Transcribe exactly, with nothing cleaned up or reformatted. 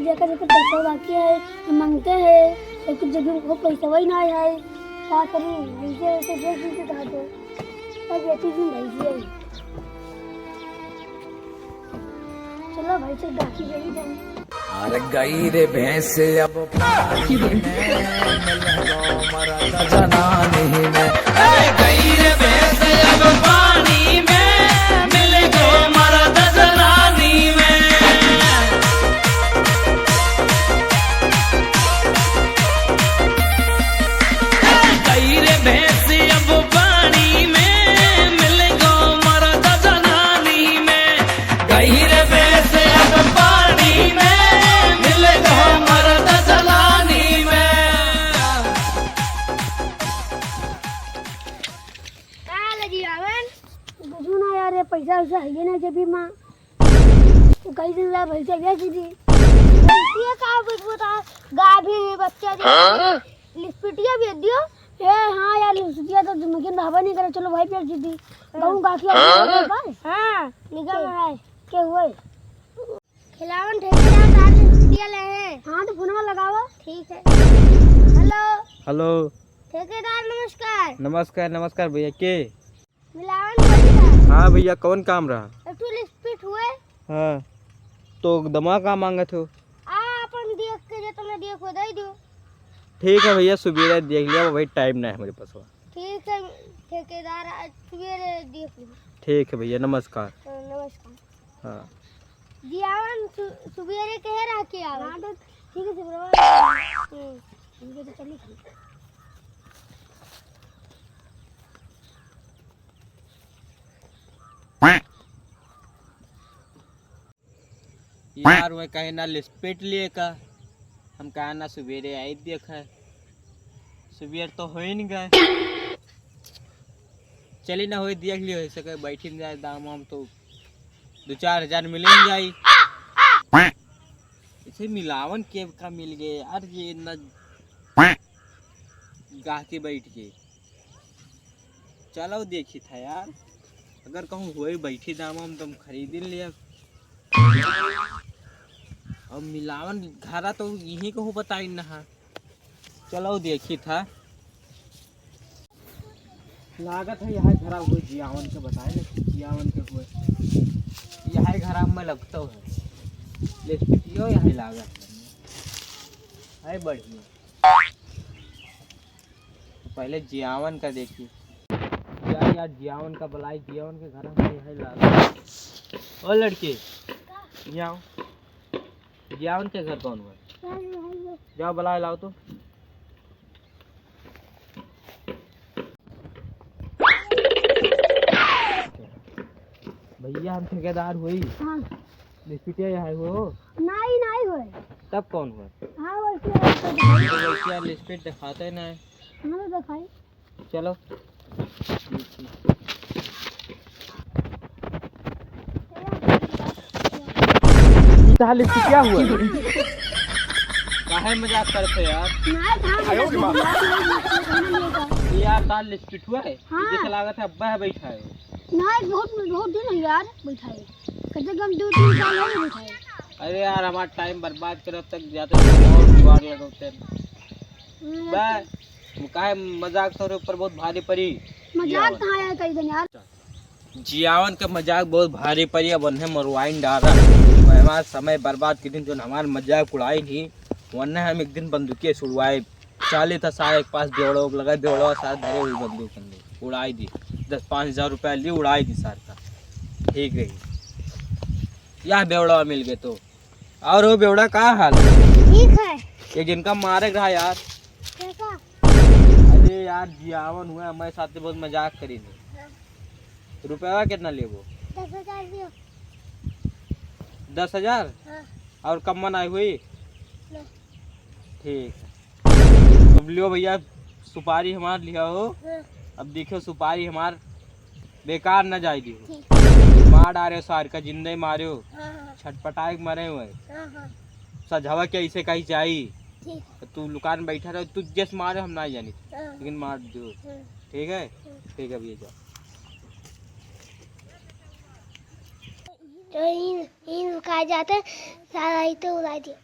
जेकर जेकर पैसा बाकी है, ये मांगते हैं, लेकिन जब हमको पैसा वही ना आया है, का करी? जैसे वैसे दे दीजिए, कहा तो। अब ये चीज़ नहीं है। चलो भाई, चल गाकी गई जाए। अरे गई रे भैंस अब पानी में, मिल गो मरद जनानी में। ए, गई रे भैंस अब पानी में, मिल गो मरद जनानी में। गई रे भैंस अब पानी में, मिल गो मरद जनानी में। गई रे भैंस अब पानी में, मिल गो मरद जनानी में। का हाल है जियावन? बुझू ना यार, ये पैसा वैसा है ही ना जेबी मा। तो कई दिन ला भैंसा बेच दी। भैंसिया का बेचबो ता? गाभी, बच्चा दे। हाँ? लिस्पिटिया बेच दियो। ए, हाँ यार, लिस्पिटिया तो जिंदगी में रहबा नहीं करे। चलो भाई, बेच दी। हाँ। गहूँ गाखी हाँ। हाँ, निगम के? है। के हुए? खिलावन ठेकेदार साहब लिस्पिटिया ले हैं। हाँ, तो फोनवा लगाओ। ठीक है। हेलो। हेलो। ठेकेदार नमस्कार। नमस्कार, नमस्कार भैया। के? मिलावन पड़ी था। हाँ भैया, कौन काम रहा? एक ठो लिस्पिट हुए। हाँ, तो दमा का मांगत हो? आ, अपन देख के जे तने देख हो, दे दो। ठीक है भैया, सुबेरे देख लिया, वही टाइम ना है मेरे पास। ठीक है ठेकेदार, आज सुबेरे देख लो। ठीक है भैया, नमस्कार। हाँ, नमस्कार। हाँ। जियावन सु-, सुबेरे कहे रहा के आवे। हाँ, तो ठीक है, सुबेरे। हम्म। ठीक है, तो चलिए। यार, वह कहे ना लिस्पिट लिए का, हम कहा ना सुबेरे आई देख है, सुबेर तो हो ही नहीं गए। चली ना होई देख लियो, ऐसे कहे बैठी न जाए, दाम वाम तो दो चार हजार मिल ही जाई। इसे मिलावन के का मिल गए यार, ये इतना गाह के बैठ के। चलो देखी था यार, अगर कहूँ होए बैठी दाम हम तुम खरीद लिया। अब मिलावन घरा तो यही कहूँ बताई न हा। चलो देखी था। लागत है यह घरा हुए जियावन के बताए न कि जियावन के हुए। यह घरा में लगता है। लिस्टियो यह लागत है। है बढ़िया। तो पहले जियावन का देखी। यार, यार, जियावन का बुलाई, जियावन के घर में है लाल। ओ लड़की, यहाँ आओ। जियावन के घर कौन हुआ? जाओ, बुलाए लाओ तो। भैया, हम ठेकेदार हुई। हाँ। लिस्टिया यहाँ हो? नहीं, नहीं हुए। तब कौन हुआ? हाँ, वैसे तो वैसे यार, लिस्टिया दिखाते ना है। हाँ, तो दिखाई। चलो। ई तहार लिस्टिया हुआ? काहे मजाक करते यार? नहीं, था, आयो रे माँ। मजाक नहीं, मजाक नहीं, मजाक नहीं। यार, तहार लिस्टिया है? हाँ। जैसे लागत है, अब्बा है बैठा है। नहीं, बहुत, बहुत दिन है यार, बैठा है। कम से कम दो तीन साल हो गए बैठा है। अरे यार, हमारा टाइम बर्बाद करब तक जाते और जुगाड़ लगाते हैं। हाँ, बस, काहे मजाक तोरे ऊपर बहुत भारी पड़ी। मजाक कहाँ है कई दिन यार? जियावन के मजाक बहुत भारी पड़ी, अब उन्हें मरवाइन डारा। हमारा समय बर्बाद के दिन जो हमार मजाक उड़ाई नहीं, वन्ने हम एक दिन बंदूकिया से उड़वाए। चाले था सारे के पास बेवड़ा लगा, बेवड़ा सारे धरे हुई बंदूक, बंदूक उड़ाई दी। दस पाँच हजार रुपया ली, उड़ाई दी सार का। ठीक रही, यह बेवड़ा मिल गए तो। और हो बेवड़ा, का हाल है? ठीक है। ये जिनका मारे रहा यार। कैसा? अरे यार, जियावन हुआ, हमारे साथ बहुत मजाक करी ने। हाँ। रुपया कितना लेबो? दस हजार दियो। दस हजार? हाँ। और कम मन आई हुई? ना। ठीक है। अब लियो भैया, सुपारी हमार लिया हो। हाँ। अब देखियो, सुपारी हमार बेकार न जाए दियो। ठीक। मार डारे सार का, जिंदे मारियो। हाँ, हाँ। छटपटाए के मरे हुए। हाँ, हाँ। सजावा के ऐसे कहीं जाई। ठीक। तो तू लुकान बैठा रहो, तू जस मारे हम ना जानी। हाँ। लेकिन मार दो। हाँ। ठीक है? हाँ। ठीक है भैया, जाओ। तो इन, इन का जाते सारा ही तो उड़ा दिया।